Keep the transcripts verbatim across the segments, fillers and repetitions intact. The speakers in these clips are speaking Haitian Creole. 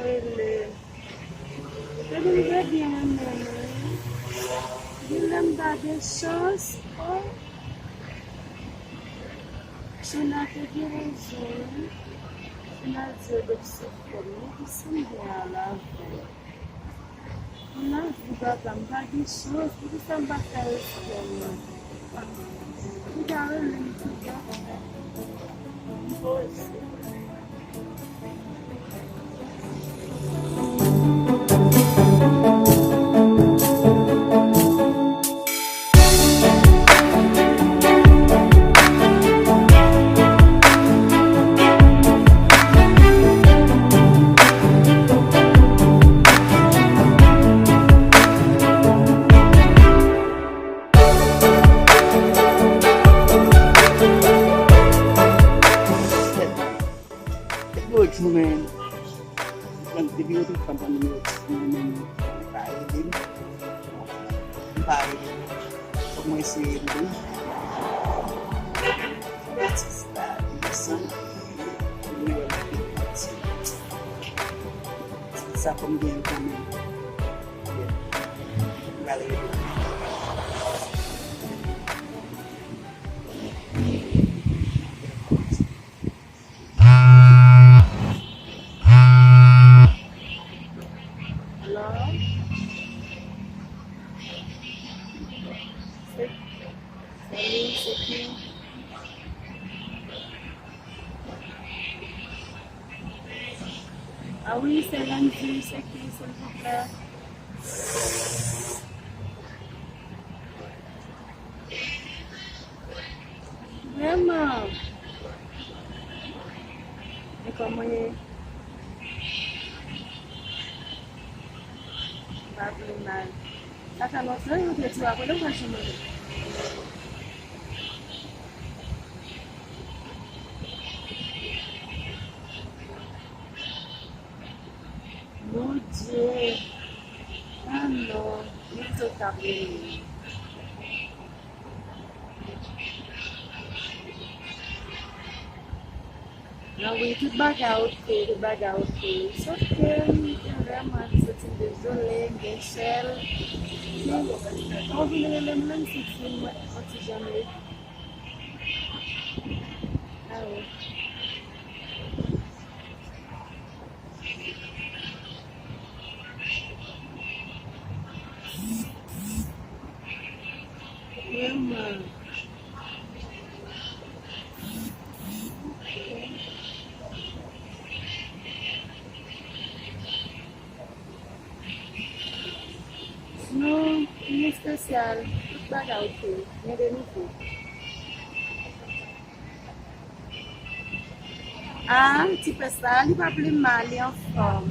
Rele. Epi m te byen renmen li wi. Genlè m pa gen chans, o. China te gen rezon wi. China di yo t ap sou kò m, li te sanble a lavi. Lavi papa, m pa gen chans, poukisa m pa fè respè m? Ou ta rele m tou, m poze. Kèt, kèt, mwen, depi yo te fè m pran nimewo Titi, mwen menm, li pa rele m. Li pa rele m. Fòk mwen eseye rele l. Atis la, li desann. Nimewo l ap pati. Sa fò m genyen l kanmenm. M pral rele l. Hello? Se, se li, se ki? Ah wi, se Landy, se ki, silvouplè? Vrèman. E kòman ye? Pa vle mal. Sa fè lontan yo te di w apre lè w pa janm rele. Bondye. Ah non. Li di w t ap rele. Non, wi, tout bagay oke, tout bagay oke. Sòf ke m te vrèman santi m dezole, m gen chèl. Men, lè w vin rele m la, m santi m yon ti jan mele. Ah wi. Vrèman. Non, li espesyal. Tout bagay oke. Gen de nouvo. Ah, ti pès la, li pa pi mal, li anfòm.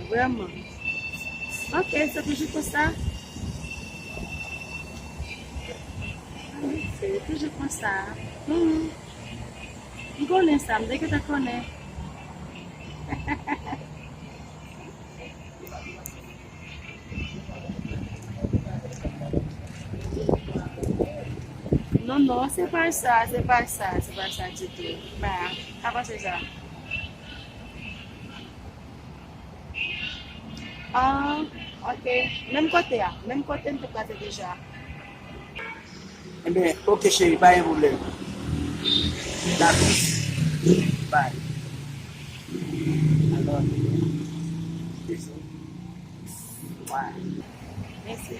Vrèman. Ok, se toujou konsa. Se toujou konsa. Hmm. M konnen sa, m te gentan konnen. Non, non, se pa sa, se pa sa, se pa sa ditou. Pa, pa panse sa. Ah, ok. Menm kote a, menm kote m te kwaze deja. Enben, ok cheri, pa gen pwoblèm. Dakò. Bye. Alò, bye. Mèsi.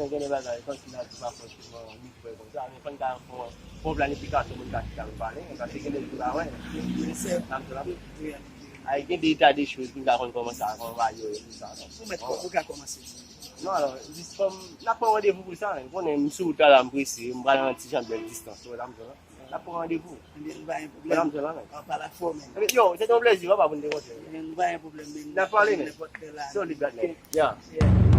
konnen gen de bagay, kòmsi n ap di pa fòseman nou kwè konsa, men fò n ka fè yon bon planifikasyon pou n ka chita pou pale, paske gen de jou la, wè. Wi, wi, se N ap di la. Wi, wi. Ay, gen de eta de choz pou n ka konn kòman sa, kòman bagay yo ye, tout sa, non. Ou mèt kò, ou ka kòmanse. Non, alò, jis kòm, n ap pran randevou pou sa, men konnen m sou wout la, la, m prese, m pral nan ti jan bèl distans, ou wè sa m di la. N ap pran randevou. Ebyen, nou pa gen pwoblèm. Wè sa m di la, men. An pale ak fò, men. Ebyen, yo, se te yon plezi, papa, pou n te kontre. Ebyen, nou pa gen pwoblèm, men. N ap pale, men. Nenpòt lè la. Solid, bradman. Yeah. Yeah.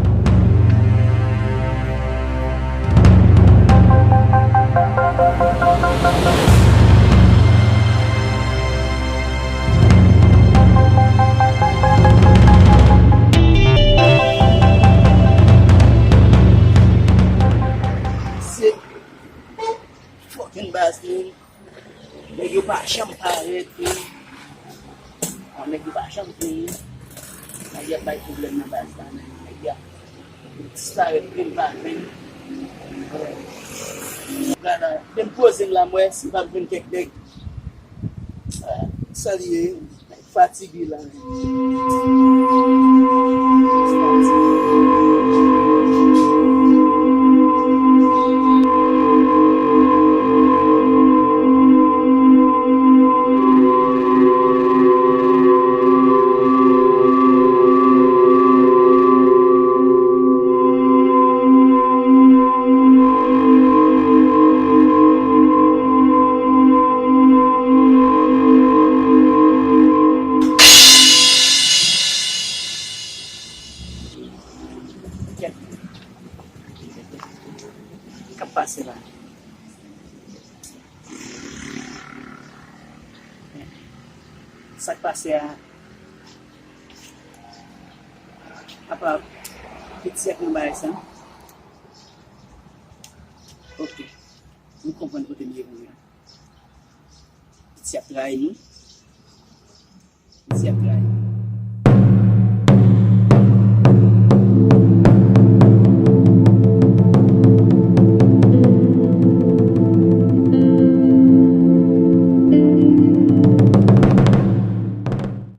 Se fucking bastard. Janm parèt, wi. Bon, nèg yo pa janm vini. Nèg y ap bay pwoblèm nan baz la, men nèg y ap disparèt grenn pa grenn. Gade, lè m poze m la, m wè si m p ap jwenn kèk nèg. Ah, sa l ye? Fatige la. Kèt. K ap pase la? Sa k pase a? Apa, Piti ap nan bagay sa? Ok. M konprann kote m ye kounye a. Piti ap trayi nou. Piti ap trayi nou.